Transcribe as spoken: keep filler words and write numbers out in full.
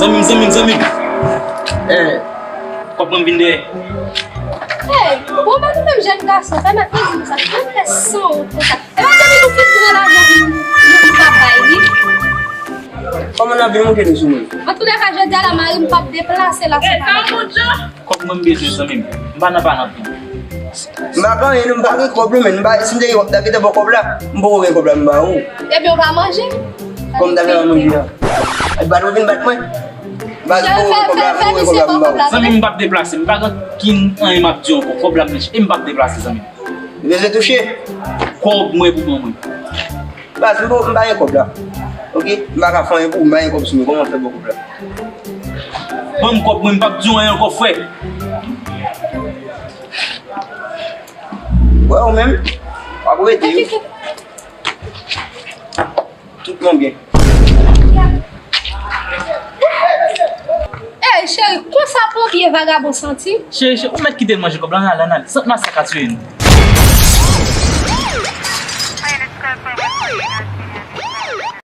Zanmi m, zanmi m, zanmi m. Eh, kòb mwen vin dèyè. Hey, bon, men nou menm jèn gason, fè matyezi konsa, nou fè sanwont konsa. E pa depi nou fin pran lajan pou nou, nou, nou pa bay li. Kòman n ap vin moute nou sou moun? Antoulèka, jodi a la, mari m p ap deplase la, se pa. Kòb mwen m bezwen, zanmi m. M pa nan pa nan pli. M pa gen anyen, non, m pa gen kòb, non, men m pa, si m te gen kòb, m ta gentan ba w kòb la. M poko gen kòb la, m ba ou. Ebyen, ou pa manje? Kòman m ta fè pa manje a? E bat ou vin bat mwen? M pa gen kòb la, m poko gen kòb la, m ba ou. Zanmi m, m p ap deplase. M pa gen okenn anyen m ap di w ankò. Kòb la m mèch. E m p ap deplase, zanmi m. Ou bezwen touche? Kòb mwen pou ban mwen. Baz, m pa, m pa gen kòb la. Oke? M pa ka fè anyen pou ou, m pa gen kòb sou mwen. Kòman m fè ba w kòb la? Ban m kòb mwen, m p ap di w anyen ankò, frè. Wè ou menm, w ap rete wi. Tout bon byen. Ey, cheri, konsa ponpye vagabon santi? Cheri, cheri, ou mèt kite n manje kòb la, ann ale, ann ale. Sant Masak ka tiye nou.